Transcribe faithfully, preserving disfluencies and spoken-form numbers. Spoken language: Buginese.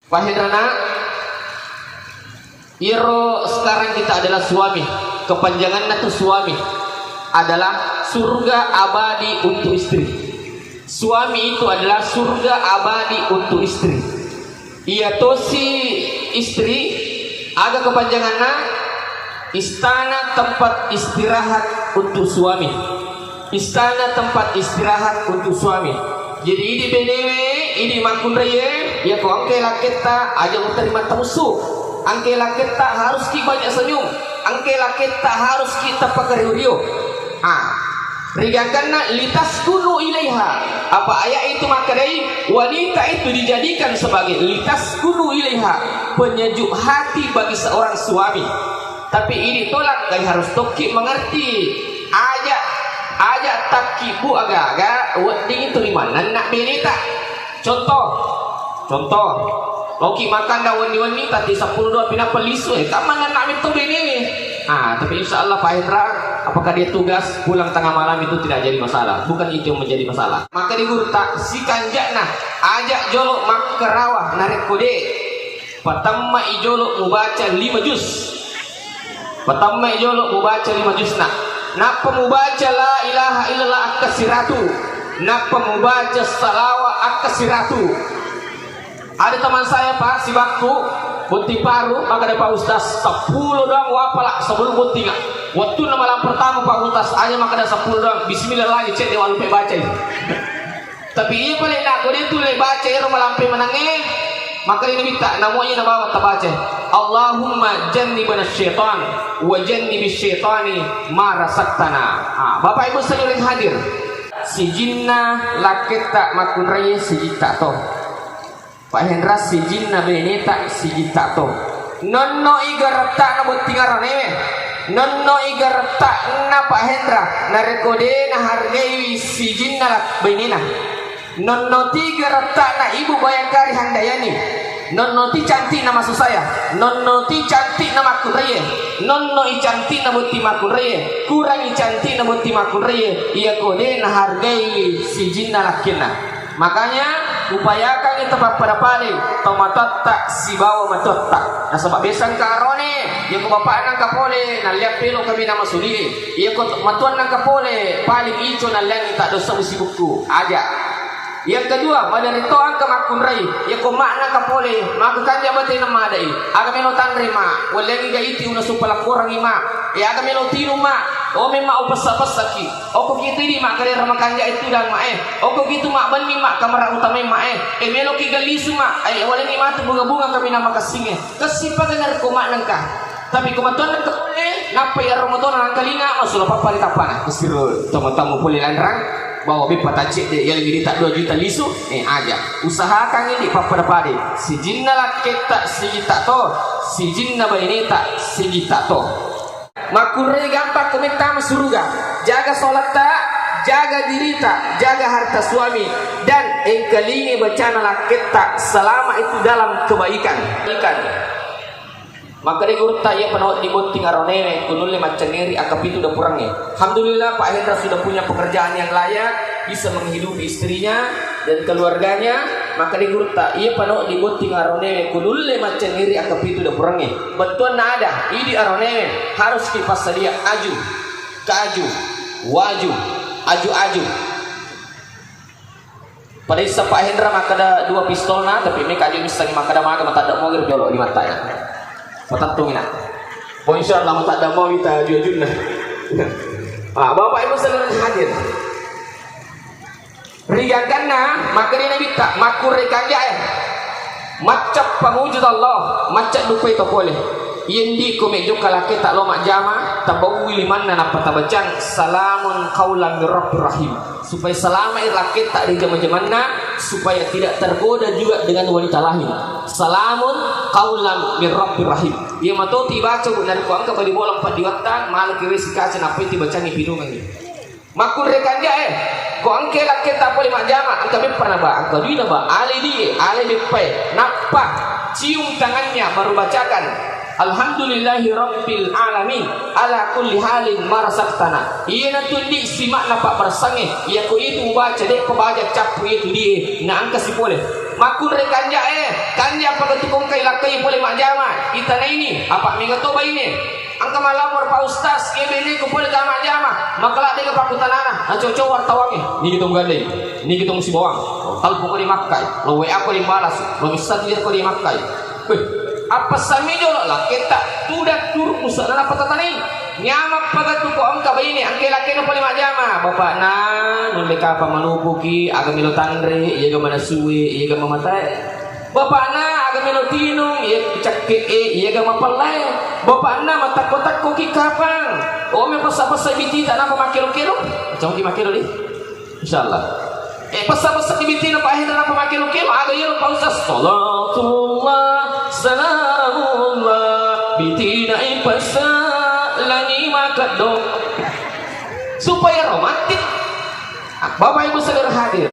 Pahenrana, iyaro sekarang kita adalah suami. Kepanjanganna tu suami adalah surga abadi untuk istri. Suami itu adalah surga abadi untuk istri. Iya tosi istri, aga kepanjanganna? Istana tempat istirahat untuk suami. Istana tempat istirahat untuk suami. Jadi, idi benewe, idi makkunraie, iyako engke lakketta, aja muterima tamussu. Engke lakketta harus ki banyak senyum. Engke lakketta harus ki tappa kario-rio. Ah, rigakanna litaskunu ilaiha. Apa ayat itu makkedai wanita itu dijadikan sebagai litaskunu ilaiha, penyejuk hati bagi seorang suami. Tapi idi tolak, kai harus tokki mengerti. Aja, aja takkibu aga-aga wedding itu limanna anak beneta. Contoh, contoh, loki makan dah wenni-wenni, tadi sepuluh doang pinappa lisu, eh, kamu anak metto benewe. Ah, tapi insya Allah Pak Hendra, apakah dia tugas pulang tengah malam itu tidak jadi masalah. Bukan itu yang menjadi masalah. Maka di guru tak si kanjakna, aja jolo makkarawa narekko de. Patamma'i jolo mubaca lima juz. Patamma'i jolo mubaca lima juzna. Nappa mubaca la ilaha illallah akka siratu. Nappa mubaca salawa akka siratu. Ada teman saya, Pak, sibakku, botting paru, makkeda, "Pak Ustaz, sepuluh doang wapala sebelum bottinga." Waktu nama malam pertama, Pak Ustaz, hanya makkeda sepuluh doang, bismillah lagi, cek dia walu pe baca itu. Tapi iya pale nakko de tulle baca ero malampe menangnge, maka ini minta namo iya nabawa tabaca. Allahumma jannibna syaitan wa jannibi syaitani ma razaqtana. Ah, Bapak Ibu sekalian hadir. Sijinna lakketta makkunraie sijitta to. Pak Hendra sijinna beneta sijitta to. Nonno iga retta'na botting aronewe. Nonno iga retta'na Pak Hendra. Narekko de nahargaiwi sijinna lak-, benena. Nonno tiga retta'na Ibu Bayangkari Handayani. Nonno ti cantikna masusaya. Nonno ti cantikna makkunraie. Nonno i cantikna botting makkunraie. Kurangi cantikna botting makkunraie. Iyako de nahargaiwi sijinna lakkenna. Makanya, upayakangngi tapappada-padai tomatoatta sibawa matoatta. Nasaba biasa engka arone, iyako bapakna engka pole, nalliang pelo kami nama sulie. Iyako matuanna engka pole, paling ico nalliangi taddossa musibukku. Aja. Yang kedua, maderri to engka makkunrai, iyako makna engka pole, maka kanja batena madai. Aga melo tanre ma, walliangi ga iti una supalakkorangi ma. E aga melo tinu ma, o memma upessa-pessaki. Okko kitu idi makkeda makanja e tudang ma e. Okko kitu ma benni ma kamera utama ma e. E meloki ga lisu ma. E walengi matu bunga-bunga kami nama kessinge. Kessi paga narekko makna engka. Tapi ko matuanna engka pole, nappa iyaro motona nangkalinga, masula pappali tappana. Kessiro tomatoammu pole lanrang, bawa beppa tacce de, yalengi dita dua juta lisu, e aja. Usahakan idi pappada-pade. Sijinna lakketta sijitta to, sijinna baineta sijitta to. Makkunrai gampang ko mettama suruga. Jaga sholatta, jaga dirita, jaga harta suami, dan engkalingi bacana lakketta selama itu dalam kebaikan. Ikan. Maka de gurutta iya panawa di botting aronewe kunulle maccengeri akapitu dapurangnge. Alhamdulillah Pak Hendra sudah punya pekerjaan yang layak, bisa menghidupi istrinya dan keluarganya. Maka de gurutta iya panawa di botting aronewe kunulle maccengeri akapitu dapurangnge. Bettuanna ada, idi aronewe harus kipassadia aju, kaju, waju, aju-aju. Pada issa Pak Hendra makkeda dua pistolna, tapi meka aju missengngi makkeda maga matadda mogi ri jolo limatta ya. Patettungi na. Oh, insya Allah matadda mogi ta aju-ajunna. Ah, Bapak Ibu sekalian hadir. Rigangkanna, makkedai Nabitta, makkunrai kanjae. Macca pamujud Allah, macca dupai to pole. Iyendiko mejokka lakketa lo majjama, tabawwi limanna nappa tabacang, salamun qaulan min rabbir rahim. Supaya salama i lakketa ri jama-jamanna, supaya tidak tergoda juga dengan wanita lain. Salamun qaulan min rabbir rahim. Iya matoti baca bu narekko engka bali bola empat diwatta, malaki wesi kaca nappai tibacangi pinungangi. Makkunrai kanjae, ko engke lakketta pole majjama, engka beppa na ba, engka duina ba, ale die, ale beppae, nappa cium tangannya baru bacakan, "Alhamdulillahi rabbil alamin, ala kulli halin ma razaqtana." Iyana tundi simakna pabbaressangnge, iyako itu mubaca de'pa baja cappu itu die, na engka sipole. Makkunrai kanjae, Kanja apa ketukung kai lakkai pole majjama, itanaini, apa mega to baine. Engka malamor Pak Ustaz, iya baineku pole ka majjama, maka ladde ka pakkutanana, nacoco wartawangnge, nigi tong gandai, nigi tong sibawang, telepon ko di makkai, lo W A ko di balas, lo message ko di makkai. Weh, apa sami jolo lakketta, tuda turu musana apa tatanai. Nyameng paga tu ko engka baine, engka lakkena pole majjama. Bapakna, nulle kapang malupuki, aga melo tanre, iyaga manasue, iyaga mamatae. Bapakna, aga melo tinung, iya cakke'e, iyaga mapallae. Bapakna, matakko-takkoki kapang. Oh, me passa-passa bitita, napa makkelo-kelo? Macam ki makkelo di. Insyaallah. Eh, pessa-pessa ki bittina Pak Hendra, napa makkelo-kelo? Aga iyaro Pak Ustaz. Salatullah, salamullah, bittina ipassalangi makeddong. Supaya romantis. Ah, Bapak Ibu saudara hadir.